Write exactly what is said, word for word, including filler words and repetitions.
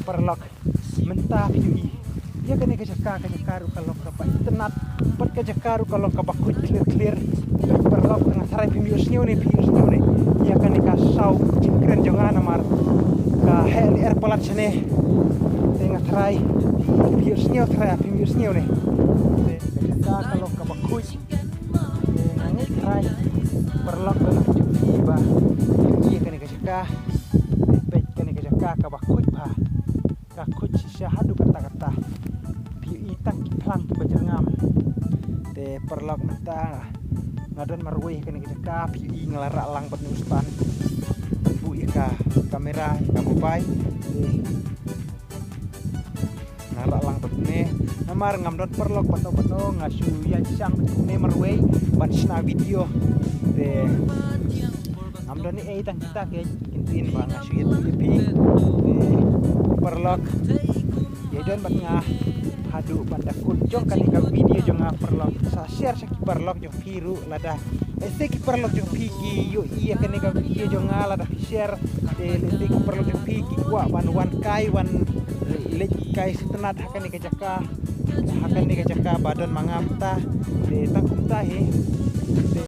Paralok, mynta phi ïohi ïa kane ka jaka, ka jaka ruh ka long kaba itynnad bad ka jaka ruh ka long kaba khuid khlir khlir. Paralok, nga tharai phim ïohsngew ne, phi ïohsngew ne ïa kane ka saw jingkren jong nga, namar ka heh lyer palat shane. Te nga tharai phi ïohsngew, tharai phim ïohsngew ne. Te ka jaka ka long kaba khuid. Te nga ngeit, tharai paralok, ba phi ïohi ba ïa kane ka jaka. Peit kane ka jaka kaba khuid bha. Ka khuid shisha haduh katta katta. Phi ïohi tang ki phlang kiba jyrngam. Te paralok, mynta nga don marwei kane ka jaka, phi ïohi nga la rah lang bad une u stand. Buh ïa ka kamera, ïa ka mobile. Te nga rah lang bad une. Namar ngam don paralok bad no bad no, nga shu ïaishang bad une marwei ban shna video. Te ngam don ei ei, tang kita ki ktien ba nga shu ïathuh ïa phi. Te paralok, ïa don bad nga haduh ban da kut jong kane ka video jong nga, paralok. Sa share sha ki paralok jong phi ruh lada, lehse ki paralok jong phi ki ïohi ïa kane ka video jong nga, lada phi share, te lehse ki paralok jong phi ki kwah ban wan kai, wan leit kai sngewtynnad ha kane ka jaka, ha kane ka jaka ba don ma nga mynta. Te tang kumta hi. Te